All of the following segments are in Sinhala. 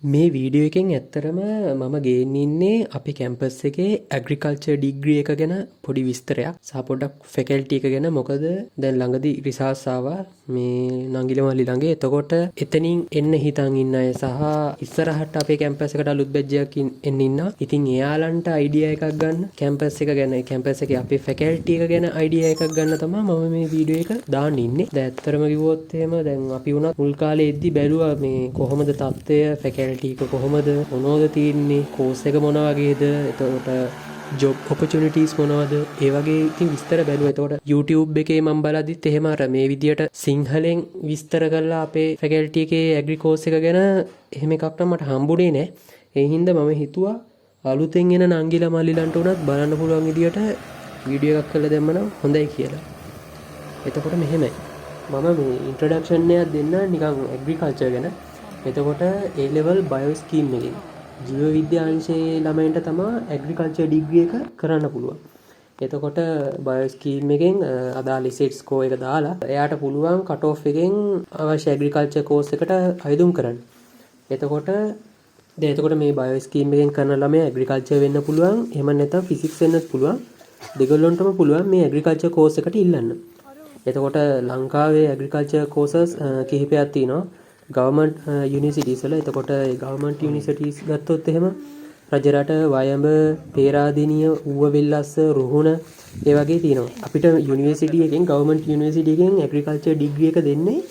මේ වීඩියෝ එකෙන් ඇත්තටම මම ගේන්න ඉන්නේ අපේ කැම්පස් එකේ ඇග්‍රිකල්චර් ඩිග්‍රී එක ගැන පොඩි විස්තරයක් සහ පොඩ්ඩක් ෆැකල්ටි එක ගැන. මොකද දැන් ළඟදි රිසල්ට්ස් ආවා මේ නංගිල මල්ලි ළඟ. එතකොට එතනින් එන්න හිතන් ඉන්න අය සහ ඉස්සරහට අපේ කැම්පස් එකට අලුත් බැච් එකක් එන්න ඉන්නවා. ඉතින් එයාලන්ට අයිඩියා එකක් ගන්න කැම්පස් එක ගැන, කැම්පස් එකේ අපේ ෆැකල්ටි එක ගැන අයිඩියා එකක් ගන්න තමයි මම මේ වීඩියෝ එක දාන්න ඉන්නේ. දැන් ඇත්තටම කිව්වොත් එහෙම, දැන් අපි වුණත් මුල් කාලේ එද්දි බැලුවා මේ කොහොමද තත්ත්වය, ෆැකල්ටි එක කොහොමද, මොනවද තියෙන්නේ, කෝස් එක මොන වගේද, එතකොට ජොබ් ඔපචුනිටීස් මොනවද, ඒ වගේ ඉතින් විස්තර බැලුවා. එතකොට YouTube එකේ මම බලද්දිත් එහෙම අර මේ විදියට සිංහලෙන් විස්තර කරලා අපේ ෆැකල්ටි එකේ ඇග්‍රි කෝස් එක ගැන එහෙම එකක් නම් මට හම්බුනේ නෑ. ඒ හින්දා මම හිතුවා අලුතෙන් එන නංගිලා මල්ලිලන්ට උනත් බලන්න පුළුවන් විදියට වීඩියෝ එකක් කරලා දැම්මනම් හොඳයි කියලා. එතකොට මෙහෙමයි. මම මේ ඉන්ට්‍රොඩක්ෂන් එකක් දෙන්න නිකන් ඇග්‍රිකල්චර් ගැන. එතකොට A level bio scheme එකෙන් ජීව විද්‍යා අංශයේ ළමයින්ට තමා ඇග්‍රිකල්චර් ඩිග්‍රී එක කරන්න පුළුවන්. එතකොට බයෝ ස්කීම් එකෙන් අදාළ ඉසෙට් ස්කෝර් එක දාලා එයාට පුළුවන් කට් ඔෆ් එකෙන් අවශ්‍ය ඇග්‍රිකල්චර් කෝස් එකට අයදුම් කරන්න. එතකොට දැන් එතකොට මේ බයෝ ස්කීම් එකෙන් කරන ළමයා ඇග්‍රිකල්චර් වෙන්න පුළුවන්, එහෙම නැත්නම් ෆිසික්ස් වෙන්නත් පුළුවන්. දෙගොල්ලොන්ටම පුළුවන් මේ ඇග්‍රිකල්චර් කෝස් එකට ඉල්ලන්න. එතකොට ලංකාවේ ඇග්‍රිකල්චර් කෝසස් කිහිපයක් තියෙනවා ගවර්න්මන්ට් යුනිවර්සිටිස් වල. එතකොට ඒ ගවර්න්මන්ට් යුනිවර්සිටිස් ගත්තොත් එහෙම රජරට, වයඹ, පේරාදෙනිය, ඌව වෙල්ලස්ස, රුහුණ ඒ වගේ තියෙනවා. අපිට යුනිවර්සිටි එකෙන්, ගවර්න්මන්ට් යුනිවර්සිටි එකෙන් ඇග්‍රිකල්චර් ඩිග්‍රී එක දෙන්නේ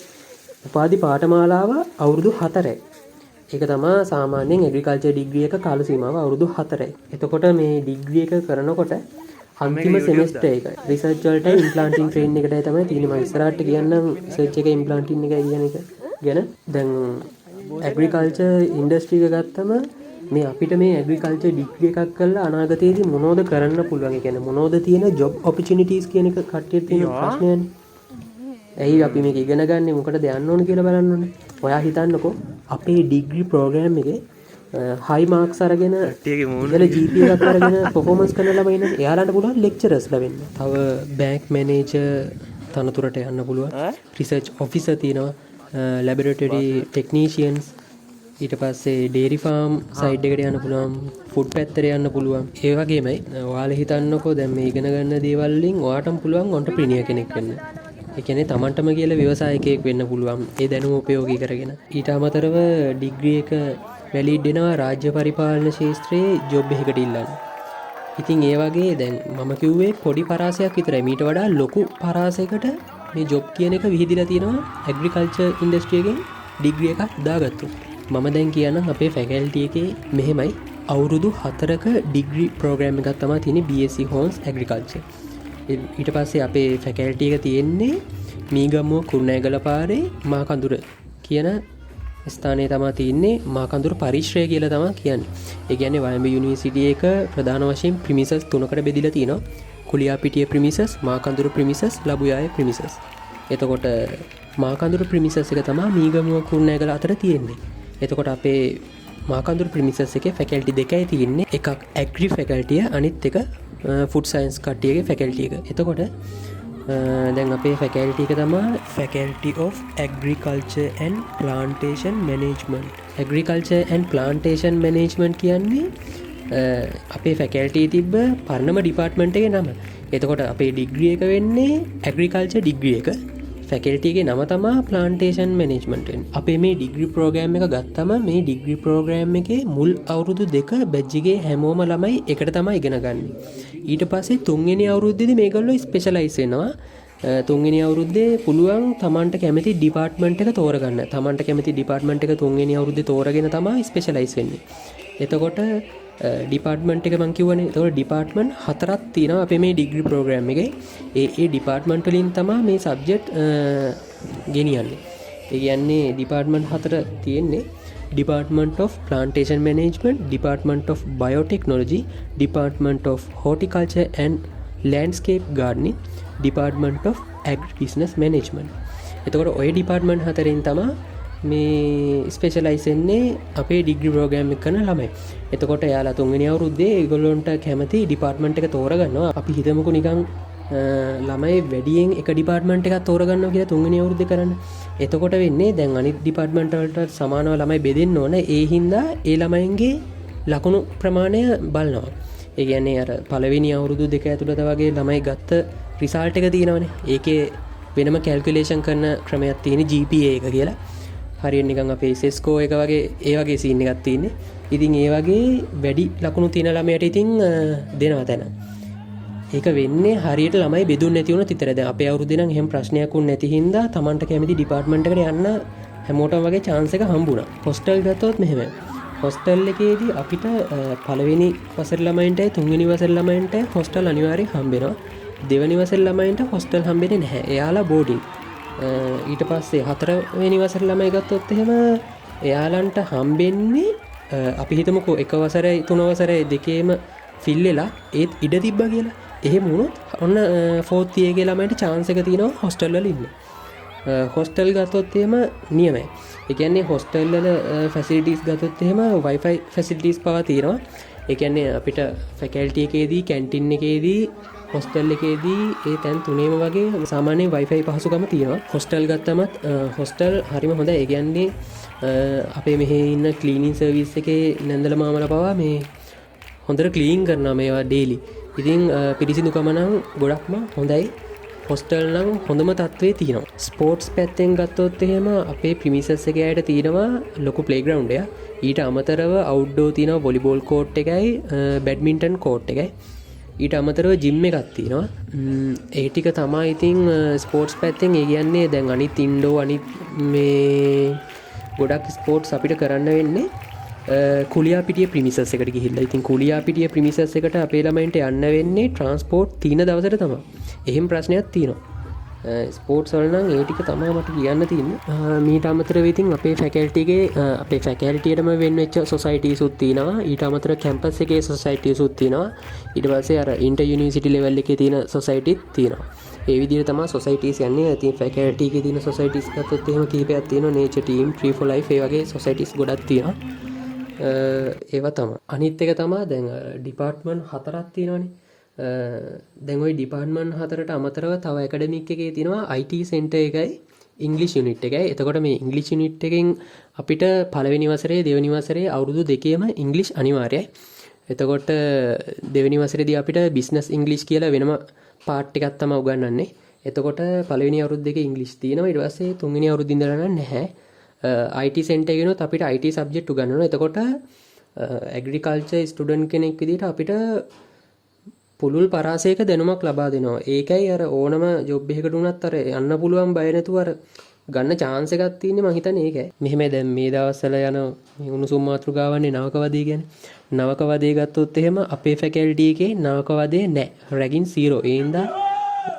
උපාධි පාඨමාලාව අවුරුදු 4යි. ඒක තමා සාමාන්‍යයෙන් ඇග්‍රිකල්චර් ඩිග්‍රී එක කාල සීමාව අවුරුදු 4යි. එතකොට මේ ඩිග්‍රී එක කරනකොට අන්තිම සෙමෙස්ටර් එක රිසර්ච් වලටයි ඉම්ප්ලාන්ටිං ට්‍රේන් එකටයි තමයි තියෙන්නේ. මම ඉස්සරහට කියන්නම් රිසර්ච් එක ඉම්ප්ලාන්ටිං එකයි කියන එක ගැන. දැන් ඇග්‍රිකල්චර් ඉන්ඩස්ට්‍රි එක ගත්තම මේ අපිට මේ ඇග්‍රිකල්චර් ඩිග්‍රී එකක් කරලා අනාගතයේදී මොනවද කරන්න පුළුවන්? ඒ කියන්නේ මොනවද තියෙන ජොබ් ඔපචුනිටීස් කියන එක කට්ටියට තියෙන ප්‍රශ්නයනේ. ඇයි අපි මේක ඉගෙන ගන්නේ, මොකටද යන්න ඕන කියලා බලන්න ඕනේ. ඔයා හිතන්නකෝ අපේ ඩිග්‍රී ප්‍රෝග්‍රෑම් එකේ හයි මාක්ස් අරගෙන කට්ටියගේ මූණ ඉහළ GPA එකක් අරගෙන පර්ෆෝමන්ස් කරන ළමයි නම් එයාලට පුළුවන් ලෙක්චරර්ස්ලා වෙන්න. තව බැංක් මැනේජර් තනතුරට යන්න පුළුවන්. රිසර්ච් ඔෆිසර් තියෙනවා, ලැබොරටරි ටෙක්නීෂියන්ස්, ඊට පස්සේ ඩේරි ෆාම් සයිඩ් එකට යන්න පුළුවන්, ෆුඩ් පැත්තට යන්න පුළුවන්. ඒ වගේමයි ඔයාලා හිතන්නකෝ දැන් මේ ඉගෙන ගන්න දේවල් වලින් ඔයාටම පුළුවන් ඔන්ටර්ප්‍රිනියර් කෙනෙක් වෙන්න. ඒ කියන්නේ තමන්ටම කියලා ව්‍යවසායකයෙක් වෙන්න පුළුවන් ඒ දැනුම උපයෝගී කරගෙන. ඊට අමතරව ඩිග්‍රී එක වැලිඩ් වෙනවා රාජ්‍ය පරිපාලන ක්ෂේත්‍රයේ ජොබ් එකකට ඉල්ලන්න. ඉතින් ඒ වගේ දැන් මම කිව්වේ පොඩි පරාසයක් විතරයි. මීට වඩා ලොකු පරාසයකට මේ ජොබ් කියන එක විහිදිලා තියෙනවා ඇග්‍රිකල්චර් ඉන්ඩස්ට්‍රි එකෙන් ඩිග්‍රී එකක් දාගත්තොත්. මම දැන් කියන්නම් අපේ ෆැකල්ටි එකේ මෙහෙමයි, අවුරුදු 4ක ඩිග්‍රී ප්‍රෝග්‍රෑම් එකක් තමයි තියෙන්නේ, BSc Hons Agriculture. ඊට පස්සේ අපේ ෆැකල්ටි එක තියෙන්නේ මීගමුව කුරුණෑගල පාරේ මාකඳුර කියන ස්ථානයේ තමා තියෙන්නේ. මාකඳුර පරිශ්‍රය කියලා තමා කියන්නේ. ඒ කියන්නේ වයඹ යුනිවර්සිටි එක ප්‍රධාන වශයෙන් ප්‍රිමිසස් තුනකට බෙදිලා තියෙනවා. කුලියාපිටිය ප්‍රිමිසස්, මාකඳුර ප්‍රිමිසස්, ලබුයාය ප්‍රිමිසස්. එතකොට මාකඳුර ප්‍රිමිසස් එක තමා මීගමුව කුරුණෑගල අතර තියෙන්නේ. එතකොට අපේ මාකඳුර ප්‍රිමිසස් එකේ ෆැකල්ටි දෙකයි තියෙන්නේ. එකක් ඇග්‍රි ෆැකල්ටිය, අනිත් එක ෆුඩ් සයන්ස් කට්ටියගේ ෆැකල්ටි එක. එතකොට දැන් අපේ ෆැකල්ටි එක තමා Faculty of Agriculture and Plantation Management. Agriculture and Plantation Management කියන්නේ අපේ ෆැකල්ටි තිබ්බ පරණම ඩිපාර්ට්මන්ට් එකේ නම. එතකොට අපේ ඩිග්‍රී එක වෙන්නේ ඇග්‍රිකල්චර් ඩිග්‍රී එක. ෆැකල්ටි එකේ නම තමා ප්ලාන්ටේෂන් මැනේජ්මන්ට් වෙන්නේ. අපේ මේ ඩිග්‍රී ප්‍රෝග්‍රෑම් එක ගත්තම මේ ඩිග්‍රී ප්‍රෝග්‍රෑම් එකේ මුල් අවුරුදු 2 බැච් එකේ හැමෝම ළමයි එකට තමයි ඉගෙන ගන්නේ. ඊට පස්සේ තුන්වෙනි අවුරුද්දේදී මේගොල්ලෝ ස්පෙෂලයිස් වෙනවා. තුන්වෙනි අවුරුද්දේ පුළුවන් තමන්ට කැමති ඩිපාර්ට්මන්ට් එක තෝරගන්න. තමන්ට කැමති ඩිපාර්ට්මන්ට් එක තුන්වෙනි අවුරුද්දේ තෝරගෙන තමයි ස්පෙෂලයිස් වෙන්නේ. එතකොට ඩිපාර්ට්මන්ට් එක මං කිව්වනේ. එතකොට ඩිපාර්ට්මන්ට් හතරක් තියෙනවා අපේ මේ ඩිග්‍රී ප්‍රෝග්‍රෑම් එකේ. ඒ ඒ ඩිපාර්ට්මන්ට් වලින් තමයි මේ සබ්ජෙක්ට් ගෙනියන්නේ. ඒ කියන්නේ ඩිපාර්ට්මන්ට් හතර තියෙන්නේ Department of Plantation Management, Department of Biotechnology, Department of Horticulture and Landscape Gardening, Department of Agribusiness Management. එතකොට ඔය ඩිපාර්ට්මන්ට් හතරෙන් තමා මේ ස්පෙෂලයිස් වෙන්නේ අපේ ඩිග්‍රී ප්‍රෝග්‍රෑම් එක කරන ළමයි. එතකොට එයාලා තුන්වෙනි අවුරුද්දේ ඒගොල්ලොන්ට කැමති ඩිපාර්ට්මන්ට් එක තෝරගන්නවා. අපි හිතමුකෝ නිකන් ළමයි වැඩියෙන් එක ඩිපාර්ට්මන්ට් එකක් තෝරගන්නවා කියලා තුන්වෙනි අවුරුද්දේ කරන්න. එතකොට වෙන්නේ දැන් අනිත් ඩිපාර්ට්මන්ට් වලට සමානව ළමයි බෙදෙන්න ඕන. ඒ හින්දා ඒ ළමයින්ගේ ලකුණු ප්‍රමාණය බලනවා. ඒ කියන්නේ අර පළවෙනි අවුරුදු දෙක ඇතුළත වගේ ළමයි ගත්ත රිසල්ට් එක තියෙනවනේ. ඒකේ වෙනම කැල්කියුලේෂන් කරන ක්‍රමයක් තියෙන GPA එක කියලා. හරියට නිකන් අපේ SS score එක වගේ ඒ වගේ සීන් එකක් තියෙන්නේ. ඉතින් ඒ වගේ වැඩි ලකුණු තියෙන ළමයට ඉතින් දෙනවා තැන. ඒක වෙන්නේ හරියට ළමයි බෙදුන්නේ නැති වුණොත් විතරයි. දැන් අපේ අවුරුද්දේ නම් එහෙම ප්‍රශ්නයක් වුණ නැති හින්දා තමන්ට කැමති ඩිපාර්ට්මන්ට් එකට යන්න හැමෝටම වගේ චාන්ස් එක හම්බුණා. හොස්ටල් ගත්තොත් මෙහෙමයි. හොස්ටල් එකේදී අපිට පළවෙනි වසර ළමයින්ටයි තුන්වෙනි වසර ළමයින්ටයි හොස්ටල් අනිවාර්යෙන් හම්බෙනවා. දෙවෙනි වසර ළමයින්ට හොස්ටල් හම්බෙන්නේ නැහැ. එයාලා බෝඩින්. ඊට පස්සේ හතරවෙනි වසර ළමයි ගත්තොත් එහෙම එයාලන්ට හම්බෙන්නේ, අපි හිතමුකෝ එක වසරයි තුන වසරයි දෙකේම ෆිල් වෙලා ඒත් ඉඩ තිබ්බා කියලා. එහෙම වුණොත් ඔන්න ෆෝර්ත් ඉයර් එකේ ළමයින්ට චාන්ස් එක තියෙනවා හොස්ටල් වල ඉන්න. හොස්ටල් ගත්තොත් එහෙම නියමයි. ඒ කියන්නේ හොස්ටල් වල ෆැසිලිටිස් ගත්තොත් එහෙම Wi-Fi facilities පවා තියෙනවා. ඒ කියන්නේ අපිට ෆැකල්ටි එකේදී, කැන්ටින් එකේදී, හොස්ටල් එකේදී ඒ තැන් තුනේම වගේ සාමාන්‍යයෙන් Wi-Fi පහසුකම තියෙනවා. හොස්ටල් ගත්තමත් හොස්ටල් හරිම හොඳයි. ඒ කියන්නේ අපේ මෙහි ඉන්න ක්ලීනින් සර්විස් එකේ නැන්දලා මාමලා පවා මේ හොඳට ක්ලීන් කරනවා මේවා ඩේලි. ඉතින් පිරිසිදුකම නම් ගොඩක්ම හොඳයි. හොස්ටල් නම් හොඳම තත්ත්වයේ තියෙනවා. ස්පෝර්ට්ස් පැත්තෙන් ගත්තොත් එහෙම අපේ ප්‍රිමිසස් එකේ අයට තියෙනවා ලොකු ප්ලේග්‍රවුන්ඩ් එකක්. ඊට අමතරව අවුට්ඩෝර් තියෙනවා වොලිබෝල් කෝට් එකයි බැඩ්මින්ටන් කෝට් එකයි. ඊට අමතරව ජිම් එකක් තියෙනවා. ඒ ටික තමයි ඉතින් ස්පෝර්ට්ස් පැත්තෙන්. ඒ කියන්නේ දැන් අනිත් ඉන්ඩෝර් අනිත් මේ ගොඩක් ස්පෝර්ට්ස් අපිට කරන්න වෙන්නේ කුලියාපිටිය ප්‍රිමිසස් එකට ගිහිල්ලා. ඉතින් කුලියාපිටිය ප්‍රිමිසස් එකට අපේ ළමයින්ට යන්න වෙන්නේ ට්‍රාන්ස්පෝර්ට් තියෙන දවසට තමයි. එහෙම ප්‍රශ්නයක් තියෙනවා. ස්පෝර්ට්ස් වල නම් ඒ ටික තමයි මට කියන්න තියෙන්නේ. මීට අමතරව ඉතින් අපේ ෆැකල්ටි එකේ අපේ ෆැකල්ටියටම වෙන් වෙච්ච සොසයිටිස් උත් තියෙනවා. ඊට අමතරව කැම්පස් එකේ සොසයිටිස් උත් තියෙනවා. ඊට පස්සේ අර ඉන්ටර් යුනිවර්සිටි ලෙවල් එකේ තියෙන සොසයිටිත් තියෙනවා. ඒ විදිහට තමයි සොසයිටිස් යන්නේ. ඉතින් ෆැකල්ටි එකේ තියෙන සොසයිටිස් ගත්තොත් එහෙම කීපයක් තියෙනවා. Nature team, tree for life ඒ වගේ සොසයිටිස් ගොඩක් තියෙනවා. ඒවා තමයි. අනිත් එක තමයි දැන් ඩිපාර්ට්මන්ට් හතරක් තියෙනවනේ. දැන් ඔය ඩිපාර්ට්මන්ට් හතරට අමතරව තව ඇකඩමික් එකේ තියෙනවා IT centre එකයි ඉංග්‍රීසි යුනිට් එකයි. එතකොට මේ ඉංග්‍රීසි යුනිට් එකෙන් අපිට පළවෙනි වසරේ දෙවෙනි වසරේ අවුරුදු දෙකේම ඉංග්‍රීසි අනිවාර්යයි. එතකොට දෙවෙනි වසරේදී අපිට බිස්නස් ඉංග්‍රීසි කියලා වෙනම පාර්ට් එකක් තමයි උගන්වන්නේ. එතකොට පළවෙනි අවුරුදු දෙකේ ඉංග්‍රීසි තියෙනවා. ඊට පස්සේ තුන්වෙනි අවුරුද්ද ඉඳලා නම් නැහැ. IT centre එකේනොත් අපිට IT subject උගන්වනවා. එතකොට ඇග්‍රිකල්චර් ස්ටුඩන්ට් කෙනෙක් විදිහට අපිට පුළුල් පරාසයක දැනුමක් ලබා දෙනවා. ඒකයි අර ඕනම ජොබ් එකකට වුණත් අර යන්න පුළුවන් බය නැතුව අර ගන්න චාන්ස් එකක් තියෙන්නේ මං හිතන්නේ ඒකයි. මෙහෙමයි, දැන් මේ දවස්වල යන මේ උණුසුම් මාතෘකාවන්නේ නවක වදේ ගැන. නවක වදේ ගත්තොත් එහෙම අපේ ෆැකල්ටි එකේ නවක වදේ නෑ. රැගින් සීරෝ. ඒ හින්දා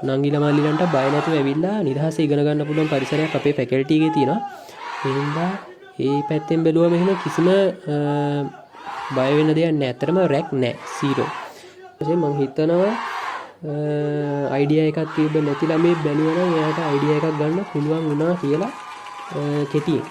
නංගිලා මල්ලිලන්ට බය නැතුව ඇවිල්ලා නිදහසේ ඉගෙන ගන්න පුළුවන් පරිසරයක් අපේ ෆැකල්ටි එකේ තියෙනවා. ඒ හින්දා ඒ පැත්තෙන් බැලුවම එහෙම කිසිම බය වෙන්න දෙයක් නෑ. ඇත්තටම රැග් නෑ. සීරෝ. මං හිතනවා අයිඩියා එකක් තිබ්බ නැති ළමයි බැලුවා නම් එයාට අයිඩියා එකක් ගන්න පුළුවන් වුණා කියලා කෙටියෙන්.